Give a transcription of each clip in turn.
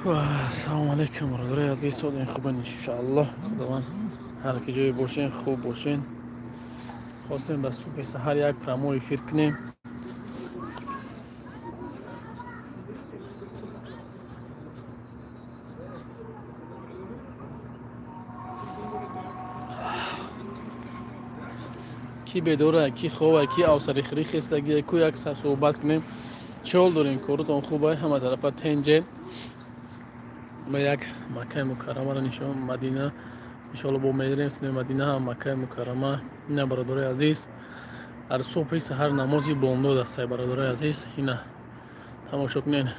Ассалому алайкум, бародарои азиз, содин хубан, иншааллоҳ. Худованд ҳар ки ҷое бошен, хуб бошен. Хостем ба субҳи саҳар як прямой эфир кунем. Ки бедора, ки хова, ки авсари хири хестагия, ку як суҳбат кунем. Чӣ ҳол дорем? Корутон хубай? Ҳама тарафа тенҷе. Ма як Маккаи Мукаррамаро нишон, Мадина иншоалло бо медирем, синаи Мадина ҳам Маккаи Мукаррама. Ина, бародарои азиз, дар субҳи саҳар намози бомдод астай, бародарои азиз. Ина тамошо кунен.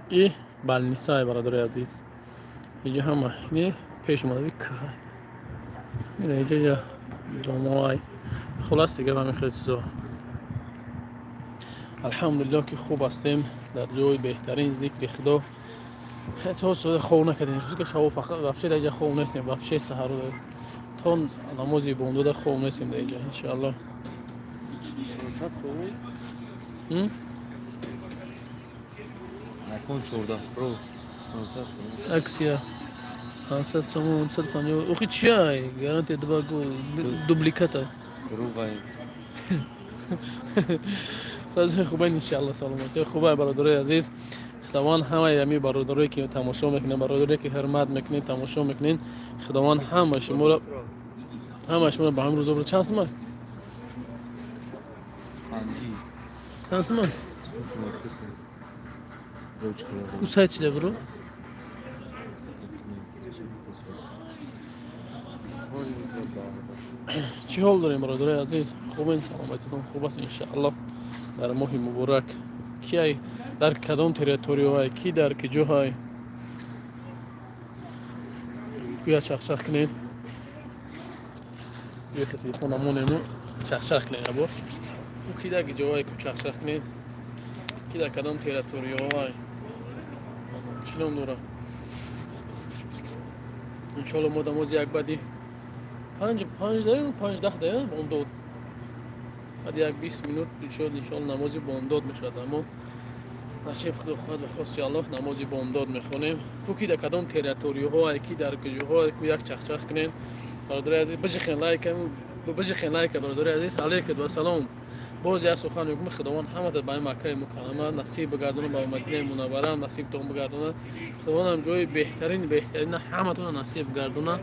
И больница й, бародарои азиз. Иҷо ҳама ини пеш омадави кӯҳ. Ина иҷо домоай. Хулас, дига ҳамин хел чизо. Алҳамдулиллоҳ, ки хуб ҳастем, дар ҷои беҳтарин зикри Худо. То сода хов накардем. Ки шаво фақат вообще дар иҷа хов нестем, вообще саҳару то намози бомдода хов нестем дар иҷа, иншааллоҳ. 500 сомон. iPhone 14 Pro 500 сомон. Акция 500 сомон, 150. Охи чиай? Гарантия 2 дубликата. Руғай. Сази хубай, иншааллоҳ, саломатӣ хубай, бародарои азиз. Худованд ҳамаи ҳами бародарое ки тамошо мекунед, бародарое ки ҳурмат мекунед, тамошо мекунед, Худованд ҳама шуморо ба ҳамин рӯзо бира. Чанд сумай? Панҷи. Чанд сумай? Сумактиса. Ручка. Ку сайт чида, бро? Чӣ ҳол дорем, бародарои азиз? Хубен? Саломатитон хуб аст, иншааллоҳ. Дар моҳи муборак ки дар кадом территорияҳай, ки дар киҷоҳай, бия чахчах кунед. Бия телефон амонему чахчах кунед абор. Ку ки дар киҷоҳай, ку чахчах кунед. Ки дар кадом территорияҳай. Чӣ ном дорам? Иншоалло, мо дамози як баъди панҷ, панҷ дақиқа, панҷ даҳ дақиқа бомдод, баъди як 20 минут иншоалло намози бомдод мешавад. Аммо насиб Худо хоҳад, ба хости Аллоҳ намози бомдод мехонем. Ку ки дар кадом территорияҳое, ки дар куҷоҳое, ку як чахчах кунем, бародари азиз. Бижихен лайка, бижихен лайка, бародари азиз. Алейкум вассалом. Боз як сухан мегӯм: Худованд ҳамата ба Маккаи Мукаррама насиб бигардона, ба Мадинаи Мунаввара насибтон бигардона. Худовандам ҷои беҳтарин, беҳтарина ҳаматона насиб гардона.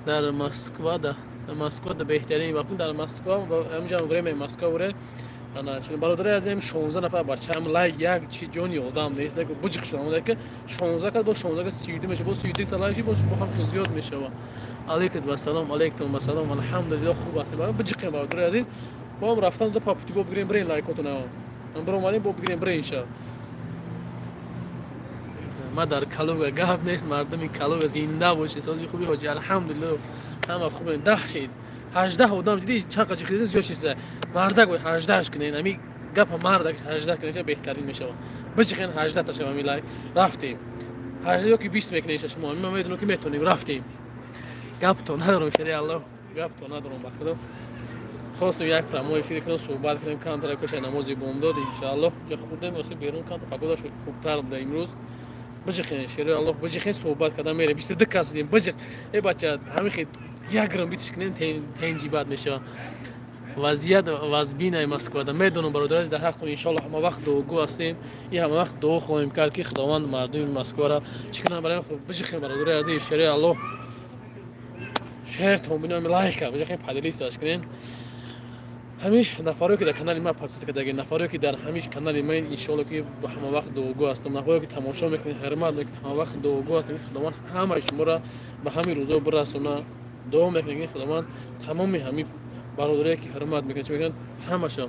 Дар Москва, да Москва да беҳтарин вақт дар Москва, ҳамҷа время Москва буре. Ана бародари азиз, 16 нафар бачаам, лайк як чи ҷони одам нест, буҷиқ шудам, ки 16 кад бо 16 ка 32 мешава, бо 32 та лайк бо ҳам зиёд мешава. Алейкум вассалом, алейкум вассалом. Алҳамдулиллоҳ, хуб ҳастем. Буҷиқем, бародари азиз. Бо ҳам рафтан ду папути бо бигирем, бирен лайкотона. Биромадем, бо бигирем, бирен ша. Ма дар Калуга, гап нест, мардуми Калуга зинда боше. Сози хуби, ҳоҷи, алҳамдулиллоҳ, ҳама хубем. 10 шид, 18 одам диди, чанд қачи хиза зиёд шиса. Мардак бой ҳаждаҳаш кунен, ами гапа мардак 18 кунен, беҳтарин мешава. Бичихен, 18 та шава ми лайк. Рафтем, 18 ёки 20 мекунен шумо. Ман медонам, ки метонем. Рафтем, гапто надорам, шери Аллоҳ, гапто надорам, ба Худо. Хостем як прямой эфир кунем, суҳбат кунем камтара пеша намози бомдод, иншааллоҳ. Ҷа хурдем, оси берун камта погода ш хубтар буда имрӯз. Биҷиқен, шери Аллоҳ, биҷиқен, суҳбат кардан мерем. 22 кас дидем, биҷиқ. Э бача, ҳамин хел як грам битиш кунем, тенҷи бад мешава. Вазъият вазбинаи Москвада медонам, бародари, дар ҳаққу иншоалло ҳама вақт дуогӯ ҳастем и ҳама вақт дуо хоҳем кард, ки Худованд мардуми Москвара чӣ кунам барои. Биҷиқем, бародари азиз, шери Аллоҳ, шертон бинам, лайка биҷиқем, поделиться ш кунем. Ҳамин нафаре, ки дар канали ман подписка кардаги, нафаре, ки дар ҳамин канали ман, иншоалло, ки ҳама вақт дуогӯ ҳастам. Нафаре, ки тамошо мекунед, ҳурмат мекунед, ҳама вақт дуогӯ ҳастам, ки Худованд ҳамаи шуморо ба ҳамин рӯзо бирасона. Дуо мекунем, ки Худованд тамоми ҳамин бародаре, ки ҳурмат мекунад, чӣ мекунад, ҳамаша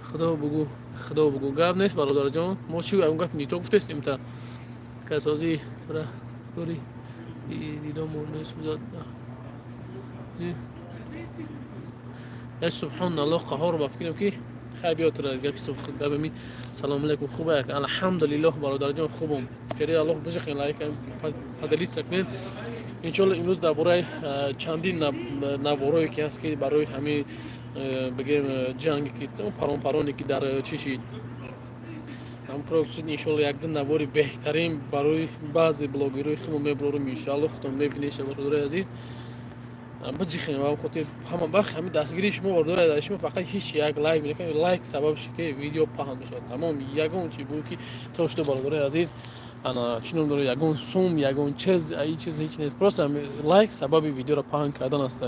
Худо бугӯ, Худо бугӯ. Гап нест, бародарҷон, мо чӣ он гап нито гуфтестем та касози тура дори дидомо месӯзад. Я субҳоналлоҳ, қаҳор, ба фикрам, ки хай, биё тура гапи гапами. Салому алайкум, хуб, алҳамдулиллоҳ, бародарҷон, хубам, шери Аллоҳ. Бижихен лайк, поделиться кунед. Иншоалло, имрӯз дар бораи чандин наворое, ки ҳаст, ки барои ҳамин бигем ҷанге, ки парон пароне, ки дар чӣ шид. Ҳам Крокус Сити иншоалло якду навори беҳтарин барои баъзе блогерҳои худмо мебарорем, иншоалло худтон мебинед, бародарои азиз. Биҷихем ва хотир ҳама вақт ҳамин дастгирии шумо, бародари азиз, шумо фақат ҳеҷ як лайк мекунед, лайк сабаб шуд ки видео паҳн мешавад. Тамом, ягон чи буд ки то шуд, бародари азиз, ана чӣ ном дорад, ягон сум, ягон чиз, ин чиз ҳеҷ нест, просто лайк сабаби видеоро паҳн кардан аст.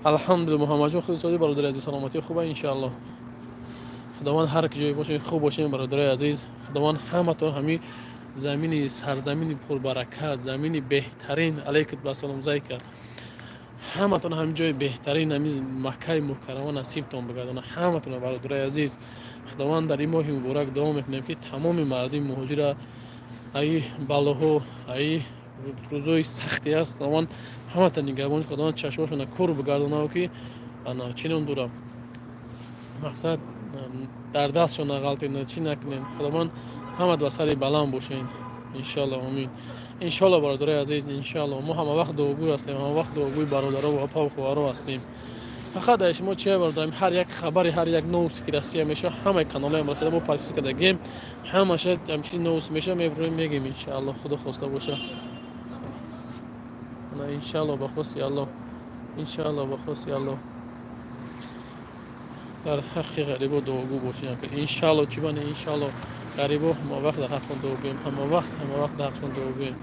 Алҳамдулилла, Муҳаммадҷон, худи соди, бародари азиз, саломатӣ хуба, иншоалло. Худованд ҳар ки ҷое бошед, хуб бошед, бародари азиз. Худованд ҳаматон ҳамин замини сарзамини пурбаракат, замини беҳтарин, алайкум басалом зайка, ҳаматон ҳамин ҷои беҳтарин, ҳамин Маккаи Мукаррама насибтон бигардонад ҳаматон, бародари азиз. Худованд дар ин моҳи муборак дуо мекунем, ки тамоми мардуми муҳоҷира аи балоҳо, аи рӯзои сахте аст, Худованд ҳамата нигаҳбон, Худованд чашмошона кур бигардонад, ки ана чӣ ном дорам, мақсад дар дастшон нағалтем, чӣ накунем. Худованд ҳамат ба сари баланд бошен, иншоалло, омин, иншоалло, бародарои азиз, иншоалло. Мо ҳама вақт дуогӯй ҳастем, ҳама вақт дуогӯи бародаро ва апаву хоҳаро ҳастем. Фақат дар шумо чия, бародарам, ҳар як хабари, ҳар як новости ки Россия мешавад, ҳамаи каналҳоям расида, мо подписка кардагем, ҳамаша ҳамчизи новость мешавад, мебурем, мегем, иншоалло, Худо хоста боша. Иншоалло, ба хости Аллоҳ, иншоалло, ба хости Аллоҳ, дар ҳаққи ғарибо дуогӯ бошем, иншоалло. Чӣ бане, иншоалло, ғарибо ҳама вақт дар ҳаққшон дуогӯем, ҳама вақт, ҳама вақт дар ҳаққшон дуогӯем,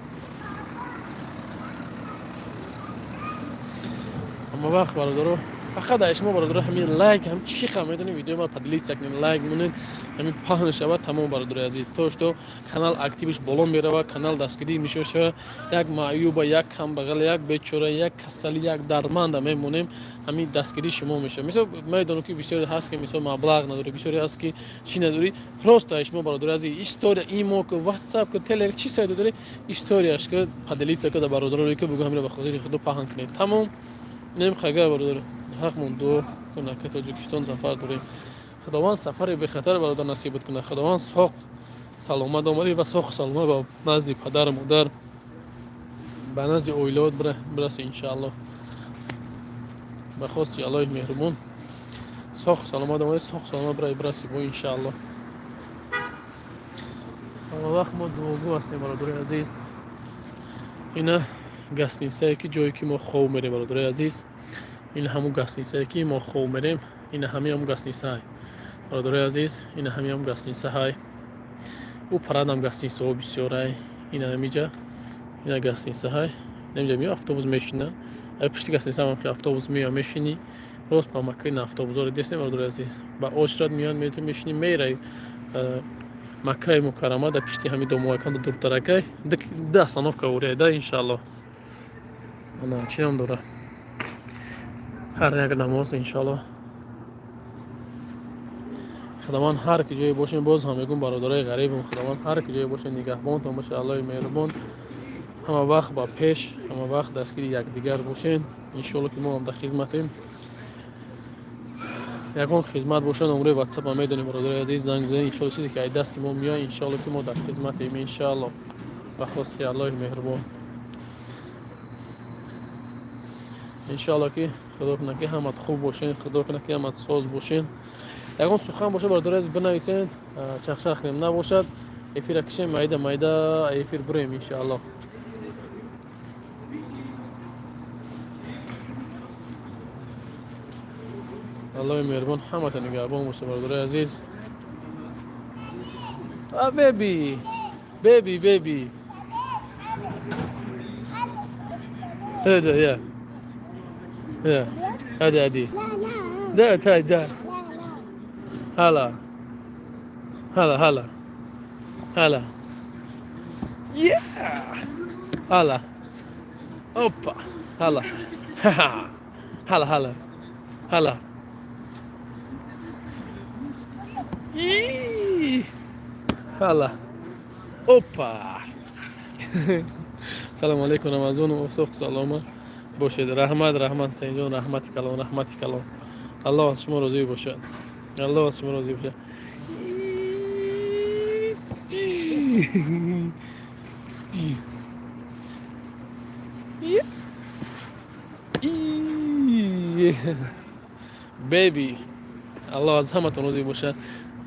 ҳама вақт, бародаро. Фақат дар шумо, бародаро, ҳамин лайк, ҳам чӣ ха метавонем, видеои маро поделиться кунем, лайк монед, ҳамин паҳн шавад, тамом, бародари азиз. То что канал активиш боло меравад, канал дастгирӣ мешавад. Як маъюба, як камбағал, як бечора, як касали, як дарманда мемонем, ҳамин дастгирии шумо мешавад. Мисол, медонам, ки бисёре ҳаст, ки мисол маблағ надорӣ, бисёре ҳаст, ки чӣ надорӣ. Просто шумо, бародари азиз, история имо ку, ватсап ку, телег, чӣ сайт дорӣ, историяш ку поделиться ку, да бародаро ку бугӯ, ҳамира ба хотири худо паҳн кунед, тамом. Нем хага, бародар, ҳақмон дуо кунад, ки Тоҷикистон сафар дорем. Худованд сафари бехатар, бародар, насибат кунад. Худованд соқ саломат омадӣ ва соқ саломат ба назди падару модар, ба назди оилаот бираси, иншаалло. Ба хости Аллоҳи меҳрубон, соқ саломат омадӣ, соқ саломат бираси бо, иншаалло. Ҳама вақт мо дуогӯ ҳастем, бародари азиз. Ина гостиницае, ки ҷое ки мо хоб мерем, бародари азиз, ин ҳамун гостиницае, ки мо хоб мерем, ина ҳамин ҳам гостиницаҳай, бародарои азиз, ина ҳамин ҳам гостиницаҳай. Ӯ парадам гостиницаҳо бисёрай. Ина ҳамиҷа, ина гостиницаҳай, инамиҷа миё, автобус мешина, ай пушти гостиница ҳам автобус меоя, мешинӣ, рост ба Макка. Ина автобусҳоро дидестем, бародарои азиз, ба очрат меоянд, мешинӣ, мерай Маккаи Мукаррама. Дар пишти ҳамин домоаканда дуртаракай, ду остановка уряй да, иншаалло. Ана чӣ ном дора, ҳар як намоз, иншоалло. Худованд ҳар ки ҷое бошем, боз ҳам мегӯм, бародарои ғарибам, Худованд ҳар ки ҷое бошем, нигаҳбонтон боша, Аллоҳи меҳрубон. Ҳама вақт ба пеш, ҳама вақт дастгири якдигар бошен, иншоалло, ки мо ҳам дар хизматем. Ягон хизмат боша, номраи ватсапа медонем, бародарои азиз, занг бизанед, иншоалло. Чизе ки ай дасти мо меояд, иншоалло, ки мо дар хизматем, иншоалло, ба хости Аллоҳи меҳрубон. Иншоалло, ки Худо кунад, ки ҳамат хуб бошен, Худо кунад, ки ҳамат соз бошен. Ягон сухан боша, бародари азиз, бинависен, чахчах кунем. Набошад, эфира кишем, майда майда эфир бурем, иншоалло. Аллоҳи меҳрубон ҳамата нигаҳбон боша, бародарои азиз. А, baby, baby, baby. هذا يا يا هذا هذه. لا لا. ده تاي ده. لا لا. هلا هلا هلا هلا، yeah، هلا، اوبا، هلا هلا هلا هلا. إيه. هلا، опа. Салому алейкум, Рамазон, усуқ салома бошед. Раҳмат, раҳмат, Ҳусейнҷон, раҳмати калон, раҳмати калон. Аллоҳ аз шумо розӣ бошад, Аллоҳ аз шумо розӣ бошад. Baby, Аллоҳ аз ҳаматон розӣ бошад.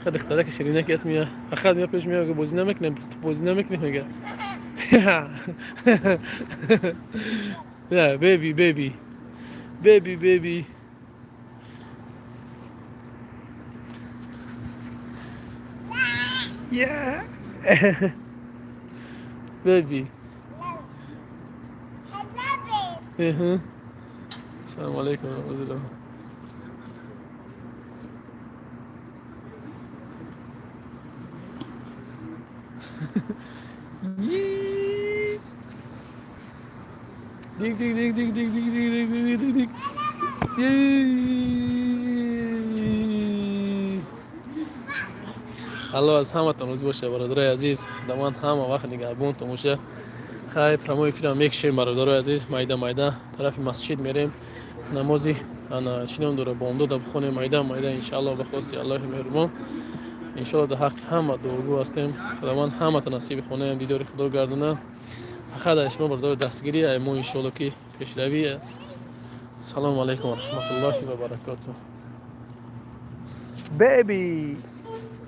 Духтараки ширинаки аст, мия, фақат мия, пеш мия, бозӣ намекунем, бозӣ намекунем, мега. Yeah, baby, baby, baby, baby. Yeah. Baby. Uh-huh. السلام عليكم ورحمة الله. Yee. Dik dik dik dik dik dik dik dik dik dik dik. Yee. Аллоҳ аз ҳаматон розӣ боша, бародарои азиз. Худованд ҳама вақт нигаҳбонтон боша. Хай, прямой эфирам мекушем, бародарои азиз. Майда майда тарафи масҷид мерем, намози ана чӣ ном дора, бомдода бихонем майда майда, иншааллоҳ, ба хости Аллоҳи меҳрубон. Иншоалло, дар ҳаққи ҳама дуогӯ ҳастем. Худованд ҳамата насиби хонаям дидори Худо гардона. Фақат аз шумо, бародаро, дастгирӣ ай мо, иншоалло, ки пешравӣ. Салому алайкум ва раҳматуллоҳи ва баракотуҳ. Baby.